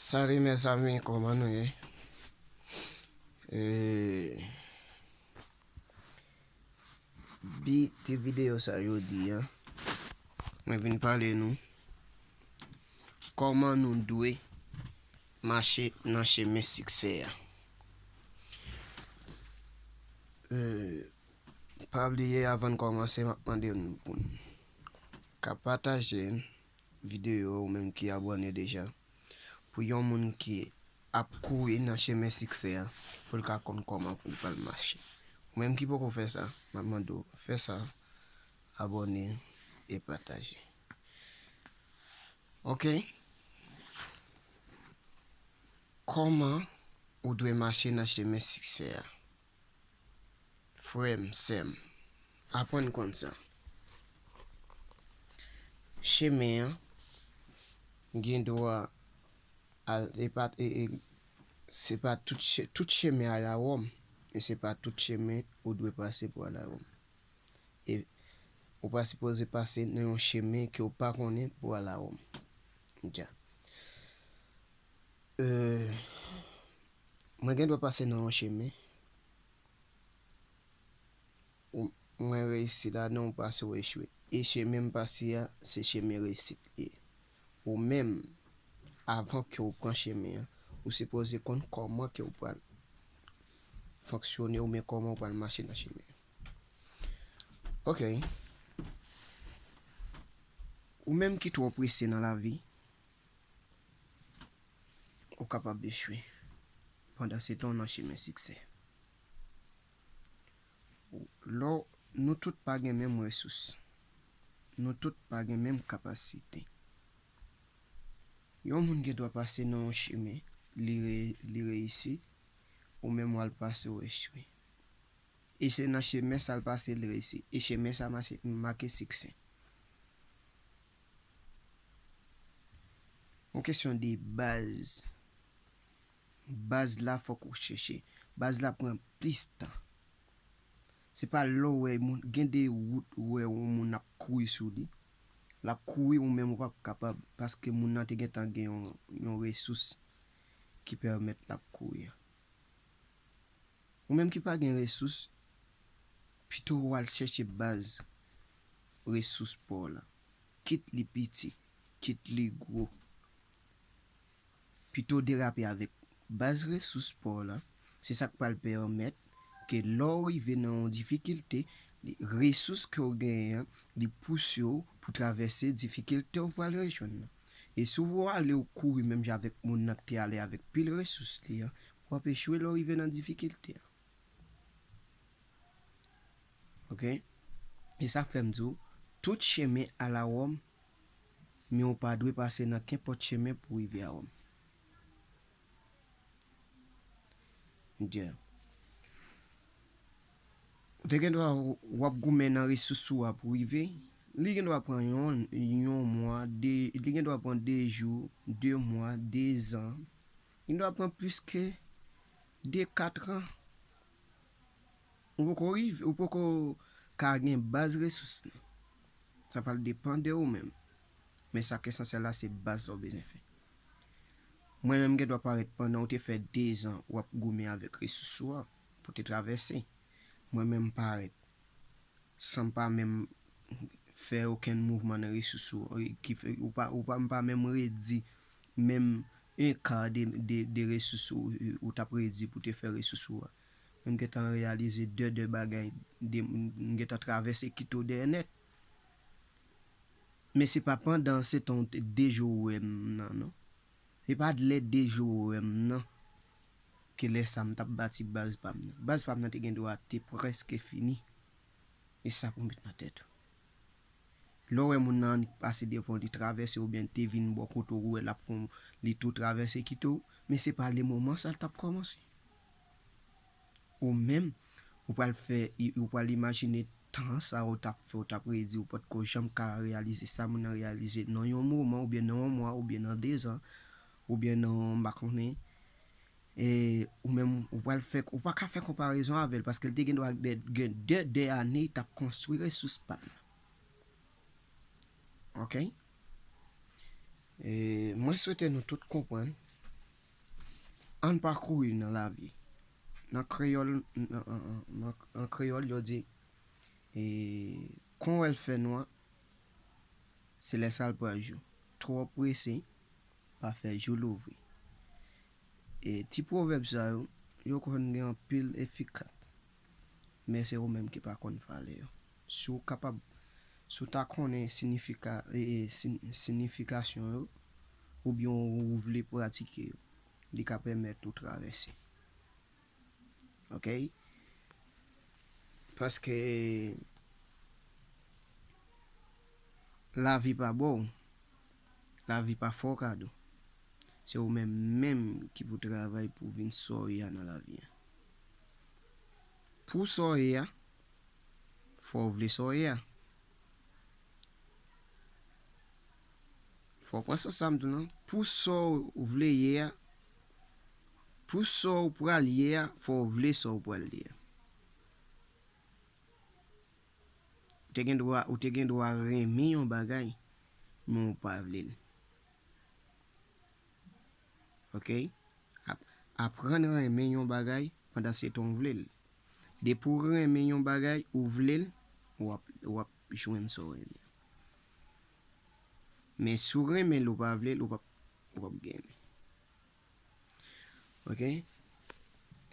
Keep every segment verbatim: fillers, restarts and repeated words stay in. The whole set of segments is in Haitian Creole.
Salut mes amis, kòman nou ye? E, bi ti videyo sa jodi a, mwen vin pale nou kòman nou dwe mache nan chemen siksè a. E, pa bliye, avan n kòmanse, m ap mande nou pou n ka pataje videyo, ou menm ki abòne deja, pou yon moun ki ap kouri nan chemen siksè a, pou l ka konn kòman pou l pral mache. Ou menm ki poko fè sa, m ap mande w fè sa, abòne e pataje. Ok? Kòman ou dwe mache nan chemen siksè a? Frè m, sè m, aprann konn sa. Chemen an gen dwa al, e pa, e, e, se pa tout che-, tout chemen al a Wòm, e se pa tout chemen ou dwe pase pou al a Wòm. E ou pa sipoze pase nan yon chemen ke w pa konnen pou al a Wòm. Dja. E, mwen gen dwa pase nan yon chemen. Ou, mwen reyisi ladan, ou pase, ou echwe. E chemen m pase a, se chemen reyisit li ye. Ou menm, avan ke w pran chemen an, ou sipoze konn kòman ke w pral fonksyone oubyen kòman w pral mache nan chemen an. Ok. Ou menm ki twò prese nan lavi, ou kapab echwe. Pandansetan, w nan chemen siksè. Lò, nou tout pa gen menm resous. Nou tout pa gen menm kapasite. Yon moun gen dwa pase nan yon chemen, li re-, li reyisi, ou menm w al pase, w echwe. E se nan chemen sa l pase, l reyisi. E chemen sa mache, make siksè. Yon kesyon de baz. Baz la, fòk ou chèche. Baz la pran plis tan. Se pa lè w wè moun, gen de wout ou wè yon moun ap kouri sou li. L ap kouri, ou menm ou p ap kapab, paske moun nan te gentan gen yon, yon resous ki pèmèt l ap kouri an. Ou menm ki pa gen resous, pito w al chèche baz resous pa w la. Kit li piti, kit li gwo. Pito w derape avèk baz resous pa w la. Se sa k pral pèmèt ke lè w rive nan yon difikilte, li, resous ke w genyen an, li pouse w pou travèse difikilte w pral rejwenn nan. E si w ale w kouri menm jan avèk moun nan ki te ale avèk pil resous li an, w ap echwe lè w rive nan difikilte a. Ok? E sa fè m di w, tout chemen al a Wòm, men w pa dwe pase nan kenpòt chemen pou w rive a Wòm. Yeah. Ou te gen dwa w ap goumen nan resous ou a pou w rive. Li gen dwa pran yon, yon mwa, de, li gen dwa pran de jou, de mwa, de zan. Li gen dwa pran plis ke de, kat an. Ou poko rive, ou poko ka gen baz resous lan. Sa pral depann de ou menm. Men sa k esansyèl la, se baz sa w bezwen fè. Mwen menm, m gen dwa parèt pandan w te fè de zan w ap goumen avèk resous ou a pou te travèse. Mwen menm, m parèt san m pa menm fè okenn mouvman nan resous ou, ki fè, ou pa, ou pa, m pa menm redi menm en ka de, de, de resous ou, ou t ap redi pou te fè resous ou a. Men m gentan reyalize de, de bagay, de, m gentan travèse kite w dèyè nèt. Men se pa pandan se tan w te deja w wè m nan, non. Se pa lè deja w wè m nan, ke lè sa m t ap bati baz pa m nan. Baz pa m nan te gen dwa te prèske fini. E sa pou w met nan tèt ou. Lè w wè moun nan annik pase devan w, li travèse oubyen te vin bò kote w, ou wè l ap fè yon, li tou travèse kite w, men se pa le moman sa l t ap kòmanse. Ou menm, ou pral fè, ou pral imajine tan sa ou t ap fè, ou t ap redi, ou potko janm ka reyalize sa moun nan reyalize nan yon moman, oubyen nan yon mwa, oubyen nan de zan, oubyen nan, m pa konnen, e ou menm, ou pral fè, ou pa ka fè konparezon avè l, paske l te gen dwa de, gen de, de ane, t ap konstwi resous pa l. Ok? E mwen swete nou tout konprann Ann pa kouri nan lavi. Nan kreyòl, nan, nan, nan, nan kreyòl, yo di, e, kon wè l fè nwa, se lè sa l pral jou. Twò prese, pa fè jou louvri. E ti pwovèb sa yo, yo konn gen anpil efikat. Men se ou menm ki pa konn valè yo. Si w kapab, si w ta konnen signifika-, e, e, sin-, siyifikasyon yo, oubyen ou vle pratike yo, li ka pèmèt ou travèse. Ok? Paske lavi pa ba w, lavi pa fè w kado. Se ou menm menm ki pou travay pou w vin sa w ye a nan lavi a. Pou w sa w ye a, fò w vle sa w ye a. Fò w pran sans sa m di w nan. Pou sa w vle ye a, pou sa w pral ye a, fò w vle sa w pral ye a. Ou te gen dwa, ou te gen dwa renmen yon bagay, men w pa vle l. Ok? Ap-, aprann renmen yon bagay pandan se tan w vle l. Depi w renmen yon bagay, ou vle l, w ap, w ap jwenn sa w renmen. Men si w renmen l, ou pa vle l, ou p ap, ou p ap genyen l. Ok?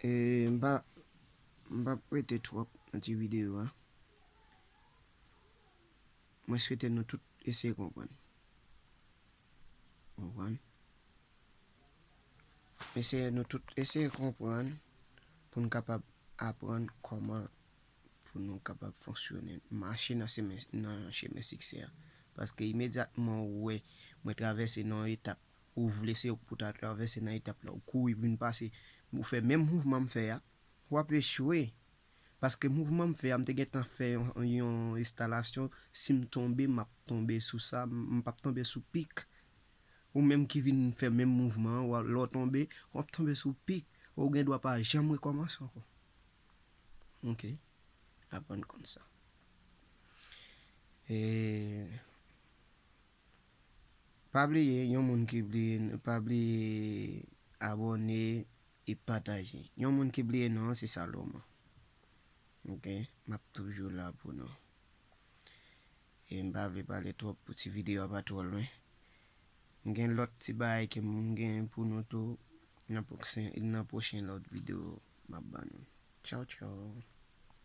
E, m pa, m p ap rete twòp nan ti videyo a. Mwen swete nou tout eseye konprann. Konprann? Eseye nou tout eseye konprann pou n kapab aprann kòman pou nou kapab fonksyone, mache nan semen, nan chemen siksè a. Paske imedyatman ou wè mwen travèse nan yon etap, ou vle se pou ta travèse nan etap la, ou kouri vin pase, ou fè menm mouvman m fè a, w ap echwe. Paske mouvman m fè a, m te gentan fè yon, yon enstalasyon, si m tonbe, m ap tonbe sou sa, m p ap tonbe sou pik. Ou menm ki vin fè menm mouvman an, w a, lè w tonbe, w ap tonbe sou pik. Ou gen dwa pa janm rekòmanse ankò. Ok. Aprann konn sa. E, pa bliye, yon moun ki bliye, pa bliye abòne e pataje. Yon moun ki bliye non an, se Salomon. Ok, m ap toujou la pou nou. E m pa vle pale twòp pou ti videyo a pa twò lwen. M gen lòt ti bagay ke m gen pou nou tou nan pwochen, nan pwochen lòt videyo m ap ban nou. Tchaw, tchaw.